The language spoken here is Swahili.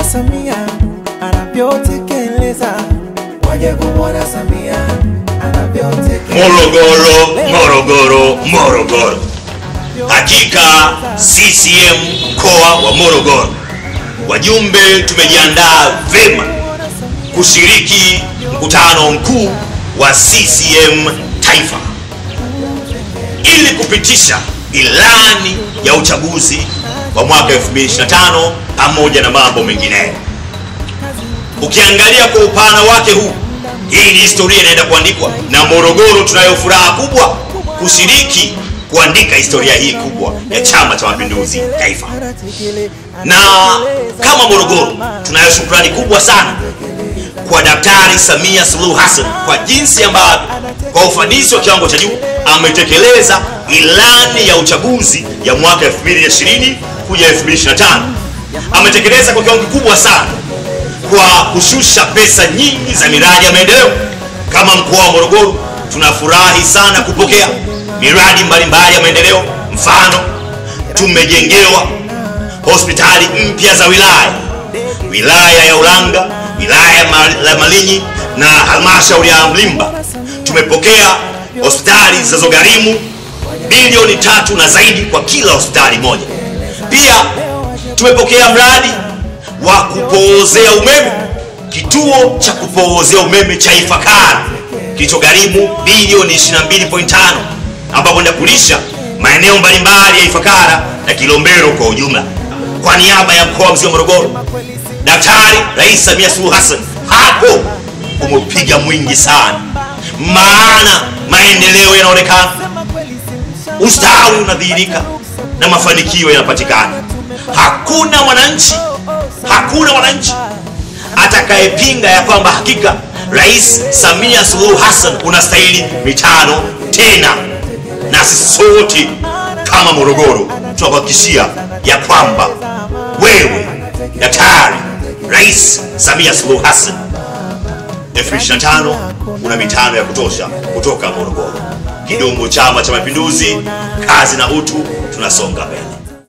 kumwona Samia anavyotekeleza, waje kumwona Samia anavyotekeleza. Morogoro, Morogoro, Morogoro. Hakika CCM mkoa wa Morogoro, wajumbe tumejiandaa vema kushiriki mkutano mkuu wa CCM Taifa ili kupitisha ilani ya uchaguzi wa mwaka 2025 pamoja na mambo mengineyo. Ukiangalia kwa upana wake huu, hii ni historia inaenda kuandikwa, na Morogoro tunayo furaha kubwa kushiriki kuandika historia hii kubwa ya Chama cha Mapinduzi Taifa. Na kama Morogoro tunayo shukrani kubwa sana kwa Daktari Samia Suluhu Hassan kwa jinsi ambavyo kwa ufanisi wa kiwango cha juu ametekeleza ilani ya uchaguzi ya mwaka 2020 kuja 2025. Ametekeleza kwa kiwango kikubwa sana kwa kushusha pesa nyingi za miradi ya maendeleo. Kama mkoa wa Morogoro tunafurahi sana kupokea miradi mbalimbali ya maendeleo. Mfano, tumejengewa hospitali mpya za wilaya, wilaya ya Ulanga, wilaya ya Malinyi na halmashauri ya Mlimba. Tumepokea hospitali zinazogharimu bilioni 3 na zaidi kwa kila hospitali moja. Pia tumepokea mradi wa kupoozea umeme, kituo cha kupoozea umeme cha Ifakara kilichogharimu bilioni 22.5, ambapo ndio kulisha maeneo mbalimbali ya Ifakara na Kilombero kwa ujumla. Kwa niaba ya mkoa mzima wa Morogoro, Daktari Rais Samia Suluhu Hassan, hapo umepiga mwingi sana, maana maendeleo yanaonekana, ustawi unadhihirika na mafanikio yanapatikana. Hakuna mwananchi, hakuna mwananchi atakayepinga ya kwamba hakika Rais Samia Suluhu Hassan unastahili mitano tena. Na sisi sote kama Morogoro tunakuhakikishia ya kwamba wewe Daktari Rais Samia Suluhu Hassan 2025 una mitano ya kutosha kutoka Morogoro. Kidumu Chama cha Mapinduzi, kazi na utu, tunasonga mbele.